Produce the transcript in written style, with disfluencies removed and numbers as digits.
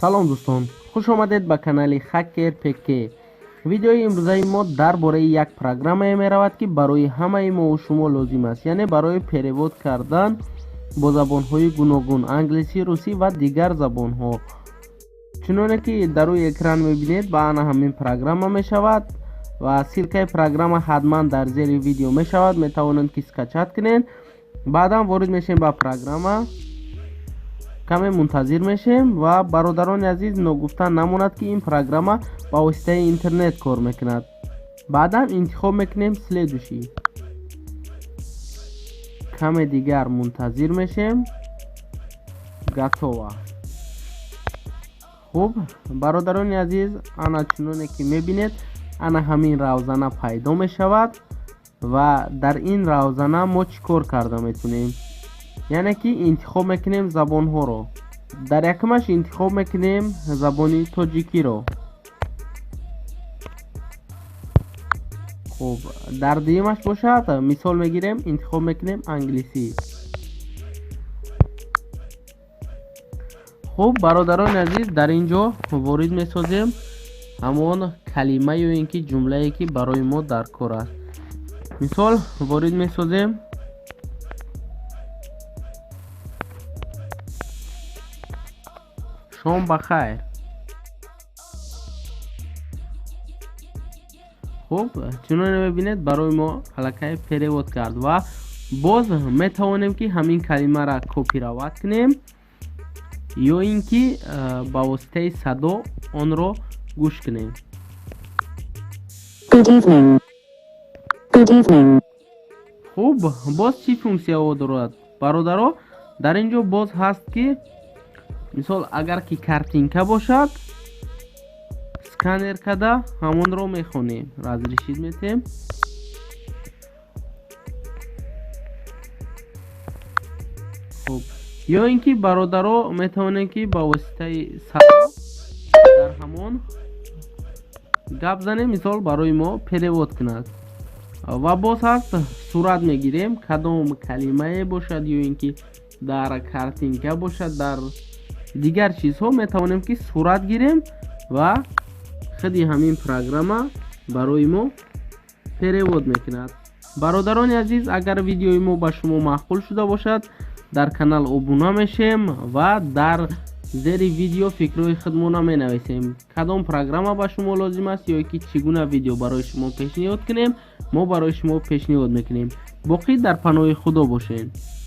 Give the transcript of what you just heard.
Салом дӯстон, хуш омадед ба канали Hacker PK. Видеои имрӯзаи мо дар бораи як программае меравад, ки барои ҳамаи мо шумо лозим аст, яъне барои перевод кардан бо забонҳои гуногун, англисӣ, русӣ ва дигар забонҳо. Чуноне ки дар рӯи экран мебинед, ба ана ҳамин программа мешавад ва ссылкаи программа ҳатман дар зери видео мешавад, метавонед ки скачать кунед. Баъдан ворид мешем ба программа, каме мунтазир мешем ва бародарони азиз, ногуфта намонад, ки ин программа ба воситаи интернет кор мекунад. Баъдан интихоб мекунем «Следующий», каме дигар мунтазир мешем, готово. Хуб, бародарони азиз, ана чуноне ки мебинед, ана ҳамин равзана пайдо мешавад ва дар ин равзана мо чӣ кор карда метавонем? Яъне ки интихоб мекунем забонҳоро. Дар якумаш интихоб мекунем забони тоҷикиро. Хуб, дар дуюмаш бошад, мисол мегирем, интихоб мекунем англисӣ. Хуб, бародарони азиз, дар ин ҷо ворид месозем ҳамон калима ё ин ки ҷумлае, ки барои мо дар кор аст. Мисол, ворид месозем: «Шом ба хайр». Хуб, чуноне мебинед, барои мо аллакай перевод кард ва боз метавонем, ки ҳамин калимаро копировать кунем ё ин ки ба воситаи садо онро гӯш кунем. Good evening. Good evening. Хуб, боз чӣ функсияҳо дорад, бародаро? Дар ин ҷо боз ҳаст, ки мисол, агар ки картинка бошад, сканер карда ҳамонро мехонем, разрешить метем. Хуб, ё ин ки, бародаро, метавонем, ки ба воситаи садо дар ҳамон гап занем, мисол, барои мо перевод кунад. Ва боз ҳаст, сурат мегирем, кадом калимае бошад ё ин ки дар картинка бошад, дар дигар чизҳо метавонем, ки сурат гирем ва худи ҳамин программа барои мо перевод мекунад. Бародарони азиз, агар видеои мо ба шумо маъқул шуда бошад, дар канал обуна мешем ва дар зери видео фикрҳои худмона менависем. Кадом программа ба шумо лозим аст ё ки чӣ гуна видео барои шумо пешниҳод кунем, мо барои шумо пешниҳод мекунем. Боқӣ дар паноҳи Худо бошед.